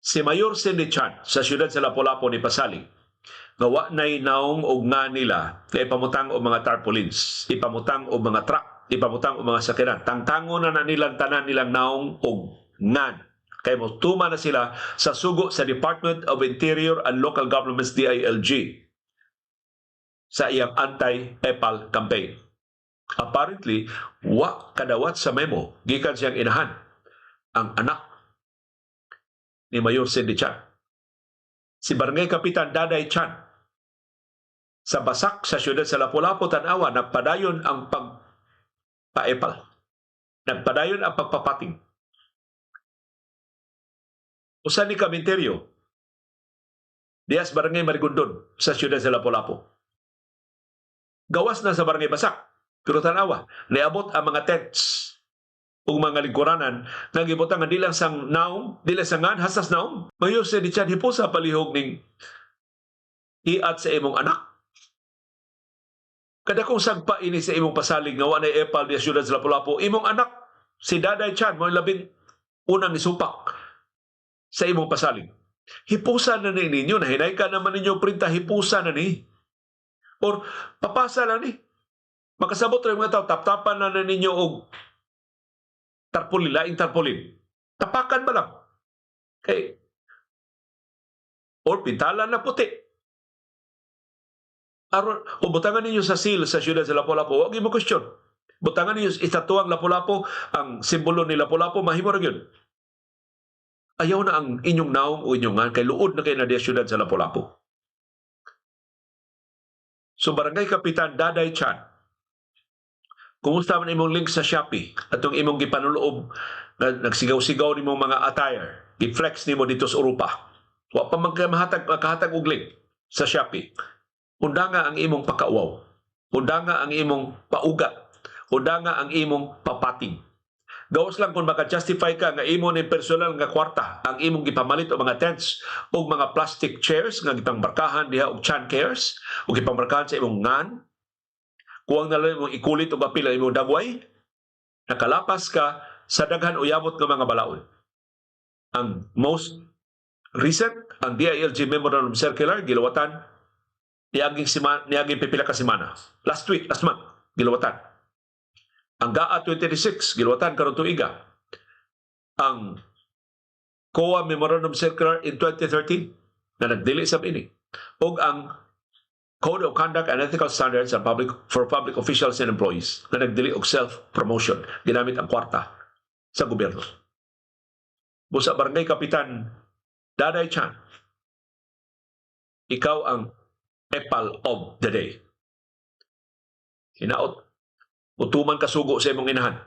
Si Mayor Cindy Chan sa siyudad sa Lapu-Lapu ni pasalig nga wa nay naong og nga nila kay ipamutang og mga tarpaulins, ipamutang og mga truck, ipamutang og mga sakyanan. Tangtangon na na nilang tanan nilang naong og ngan kay motuma na sila sa sugo sa Department of Interior and Local Governments, DILG, sa iyang anti-EPAL campaign. Apparently, wa kadawat sa memo gikan siyang inahan ang anak ni Mayor Cindy Chan. Si Barangay Kapitan Daday Chan sa Basak sa siyudad sa Lapu-Lapu, tan-awa, nagpadayon ang pagpaepal. Nagpadayon ang pagpapating. Usa ni kaminteryo diya sa Barangay Marigondon sa siyudad sa Lapu-Lapu. Gawas na sa Barangay Basak, pero tanawa, niabot ang mga tents ug mga lingkuranan nga gibutang nga di lang sang naong, di lang sang ngan, hasas naong. Mayor Cindy Chan, hipusa palihog ning iat sa imong anak. Kada kung sagpa ini sa imong pasalig nga wa nay epal di siyudad sa Lapu-Lapu, imong anak si Daday Chan mo labing unang nisupak sa imong pasalig. Hipusa na ni ninyo, nahinay ka naman ninyo printa, hipusa na ni. Or papasa lang ni. Makasabot rin mga tao, taptapan na ninyo og tarpaulin, laing tarpaulin. Tapakan ba lang? Kay, or pintalan na puti. Aron, o butangan ninyo sa seal sa siyudad sa Lapu-Lapu, wag mo question. Butangan ninyo istatuang Lapu-Lapu, ang simbolo ni Lapu-Lapu, mahimo ra gyud. Ayaw na ang inyong naong o inyong ngan, kay luod na kayo na diya siyudad sa Lapu-Lapu. So Barangay Kapitan Daday Chan, kumusta man imong link sa Shopee atong imong gipanuloob na nagsigaw-sigaw nimong mga attire, gi-flex nimo dito sa Europa? Wa pa man kay mahatag makahatag og link sa Shopee. Undanga ang imong pakauwaw. Undanga ang imong paugat. Undanga ang imong papating. Gawas lang kung maka-justify ka nga imo ni personal nga kwarta ang imong gipamalit og mga tents o mga plastic chairs nga gipangbarkahan diha og Chan Cares o gipangbarkahan sa imong ngan. Kuwang na lang imong ikulit og apil ang imong dagway, nakalapas ka sa daghan o yabot nga mga balaod. Ang most recent, ang DILG Memorandum Circular, gilawatan niaging pipila ka semana. Last week, last month, gilawatan. Ang GAA 2026, gilawatan karon tuiga. Ang COA Memorandum Circular in 2013 na nagdili sa ini. Ug ang Code of Conduct and Ethical Standards and public, for Public Officials and Employees na nagdili og self-promotion. Ginamit ang kwarta sa gobyerno. Busa Barangay Kapitan Daday Chan, ikaw ang epal of the day. Hinaot, utuman ka sugo sa imong inahan.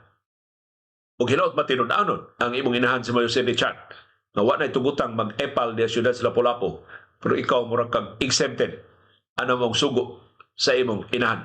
Ug hinaot matinud-anon ang imong inahan si Mayor Cindy Chan nga wa nay tugutang mag-epal diya siyudad sa Lapu-Lapu, pero ikaw murag kag exempted ano mong sugo sa imong inahan.